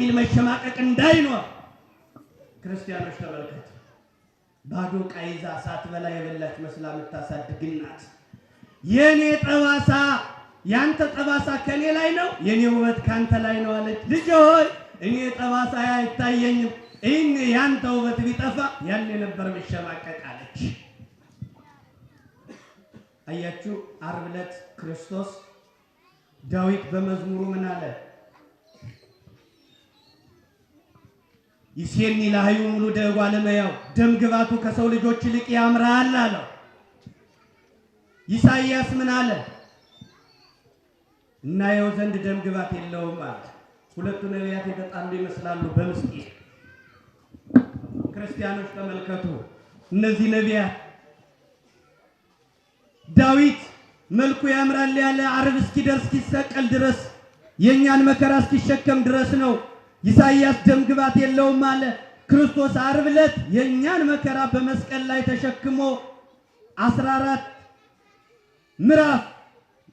የሚል መሸማቀቅ እንዳይኖር ክርስቲያኖች ተመልከቱ። ባዶ ዕቃ ይዛ ሳትበላ የበላች መስላ የምታሳድግ እናት፣ የኔ ጠባሳ ያንተ ጠባሳ ከኔ ላይ ነው፣ የኔ ውበት ካንተ ላይ ነው አለች። ልጅ ሆይ እኔ ጠባሳ አይታየኝም፣ ይህን ያንተ ውበት ቢጠፋ ያኔ ነበር መሸማቀቅ አለች። አያችሁ፣ ዓርብ ዕለት ክርስቶስ ዳዊት በመዝሙሩ ምን አለ? ይሴኒ ለሐዩ ሙሉ ደጓለ እመሕያው፣ ደም ግባቱ ከሰው ልጆች ይልቅ ያምራል አለው። ኢሳይያስ ምን አለ? እናየው ዘንድ ደም ግባት የለውም አለ። ሁለቱ ነቢያት የተጣሉ ይመስላሉ በምስጢር። ክርስቲያኖች ተመልከቱ፣ እነዚህ ነቢያት ዳዊት መልኩ ያምራል ያለ ዓርብ እስኪደርስ እስኪሰቀል ድረስ የእኛን መከራ እስኪሸከም ድረስ ነው። ኢሳይያስ ደም ግባት የለውም አለ። ክርስቶስ ዓርብ ዕለት የእኛን መከራ በመስቀል ላይ ተሸክሞ 14 ምዕራፍ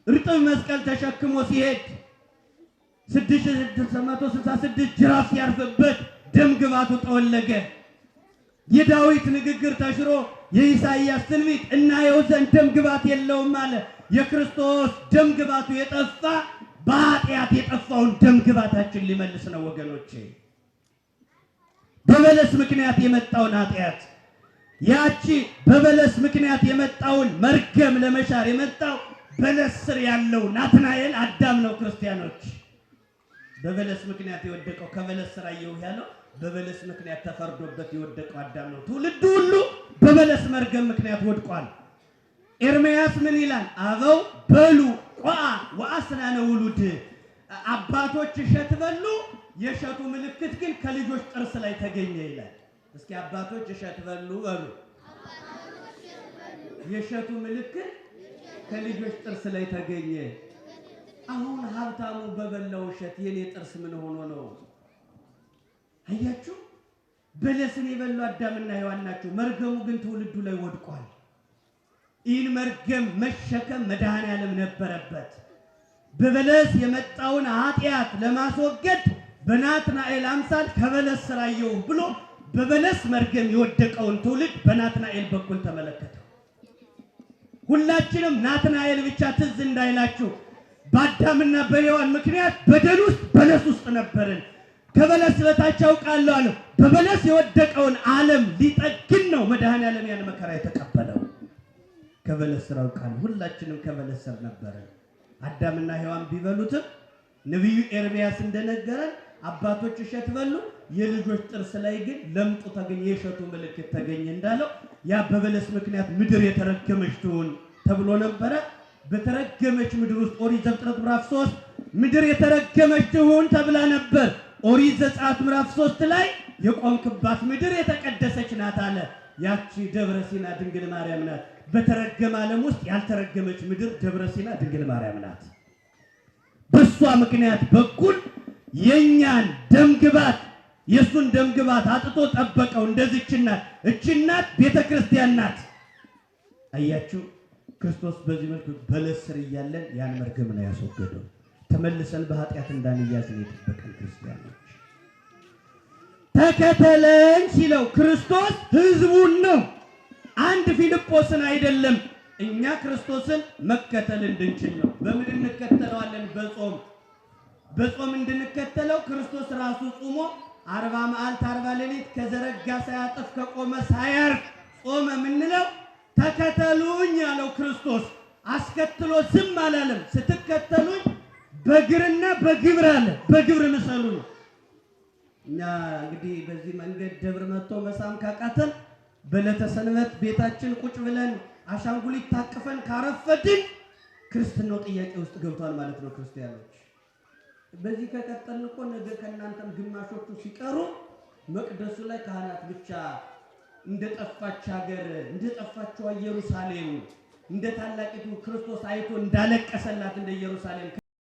እርጥብ መስቀል ተሸክሞ ሲሄድ 666 ጅራፍ ሲያርፍበት ደም ግባቱ ጠወለገ። የዳዊት ንግግር ተሽሮ የኢሳይያስ ትንቢት እናየው ዘንድ ደም ግባት የለውም አለ። የክርስቶስ ደም ግባቱ የጠፋ በኃጢአት የጠፋውን ደም ግባታችን ሊመልስ ነው ወገኖቼ። በበለስ ምክንያት የመጣውን ኃጢአት፣ ያቺ በበለስ ምክንያት የመጣውን መርገም ለመሻር የመጣው በለስ ስር ያለው ናትናኤል አዳም ነው። ክርስቲያኖች፣ በበለስ ምክንያት የወደቀው፣ ከበለስ ስር አየሁ ያለው በበለስ ምክንያት ተፈርዶበት የወደቀው አዳም ነው። ትውልዱ ሁሉ በበለስ መርገም ምክንያት ወድቋል። ኤርምያስ ምን ይላል? አበው በሉ ቋ ወአስናነ ውሉድ፣ አባቶች እሸት በሉ፣ የእሸቱ ምልክት ግን ከልጆች ጥርስ ላይ ተገኘ ይላል። እስኪ አባቶች እሸት በሉ በሉ። የእሸቱ ምልክት ከልጆች ጥርስ ላይ ተገኘ። አሁን ሀብታሙ በበላው እሸት የኔ ጥርስ ምን ሆኖ ነው? አያችሁ፣ በለስን የበሉ አዳምና ሔዋን ናቸው። መርገሙ ግን ትውልዱ ላይ ወድቋል። ይህን መርገም መሸከም መድኃኔዓለም ነበረበት። በበለስ የመጣውን ኃጢአት ለማስወገድ በናትናኤል አምሳል ከበለስ ስር አየሁ ብሎ በበለስ መርገም የወደቀውን ትውልድ በናትናኤል በኩል ተመለከተው። ሁላችንም ናትናኤል ብቻ ትዝ እንዳይላችሁ፣ በአዳምና በሔዋን ምክንያት በደል ውስጥ በለስ ውስጥ ነበርን። ከበለስ በታች አውቃለሁ አለ። በበለስ የወደቀውን ዓለም ሊጠግን ነው መድኃኔዓለም ያን መከራ የተቀበለው። ከበለስ ስር አውቃለሁ። ሁላችንም ከበለስ ስር ነበርን። አዳምና ሔዋን ቢበሉትም ነቢዩ ኤርምያስ እንደነገረን አባቶች እሸት በሉ፣ የልጆች ጥርስ ላይ ግን ለምጡ ተገኘ፣ የእሸቱ ምልክት ተገኘ እንዳለው ያ በበለስ ምክንያት ምድር የተረገመች ትሁን ተብሎ ነበረ። በተረገመች ምድር ውስጥ ኦሪት ዘፍጥረት ምዕራፍ 3 ምድር የተረገመች ትሁን ተብላ ነበር። ኦሪት ዘጸአት ምዕራፍ 3 ላይ የቆምክባት ምድር የተቀደሰች ናት አለ። ያቺ ደብረ ሲና ድንግል ማርያም ናት። በተረገመ ዓለም ውስጥ ያልተረገመች ምድር ደብረ ሲና ድንግል ማርያም ናት። በሷ ምክንያት በኩል የኛን ደምግባት የእሱን ደምግባት አጥቶ ጠበቀው። እንደዚች እናት፣ እቺ እናት ቤተ ክርስቲያን ናት። አያችሁ፣ ክርስቶስ በዚህ መልኩ በለስ ስር እያለን ያን መርገም ነው ያስወገደው። ተመልሰን በኃጢአት እንዳንያዝ ነው የጠበቀን። ክርስቲያኖች፣ ተከተለኝ ሲለው ክርስቶስ ሕዝቡን ነው፣ አንድ ፊልጶስን አይደለም። እኛ ክርስቶስን መከተል እንድንችል ነው። በምን እንከተለዋለን? በጾም። በጾም እንድንከተለው ክርስቶስ ራሱ ጾሞ 40 መዓልት 40 ሌሊት ከዘረጋ ሳያጥፍ ከቆመ ሳያርፍ ጾመ የምንለው ተከተሉኝ ያለው ክርስቶስ አስከትሎ ዝም አላለም። ስትከተሉኝ በግርና በግብር አለ። በግብር ምሰሉ ነው። እኛ እንግዲህ በዚህ መንገድ ደብር መጥቶ መሳም ካቃተን፣ በዕለተ ሰንበት ቤታችን ቁጭ ብለን አሻንጉሊት ታቅፈን ካረፈድን ክርስትናው ጥያቄ ውስጥ ገብቷል ማለት ነው። ክርስቲያኖች፣ በዚህ ከቀጠልን እኮ ነገ ከእናንተም ግማሾቹ ሲቀሩ መቅደሱ ላይ ካህናት ብቻ እንደጠፋች ሀገር፣ እንደጠፋችው ኢየሩሳሌም፣ እንደ ታላቂቱ ክርስቶስ አይቶ እንዳለቀሰላት እንደ ኢየሩሳሌም።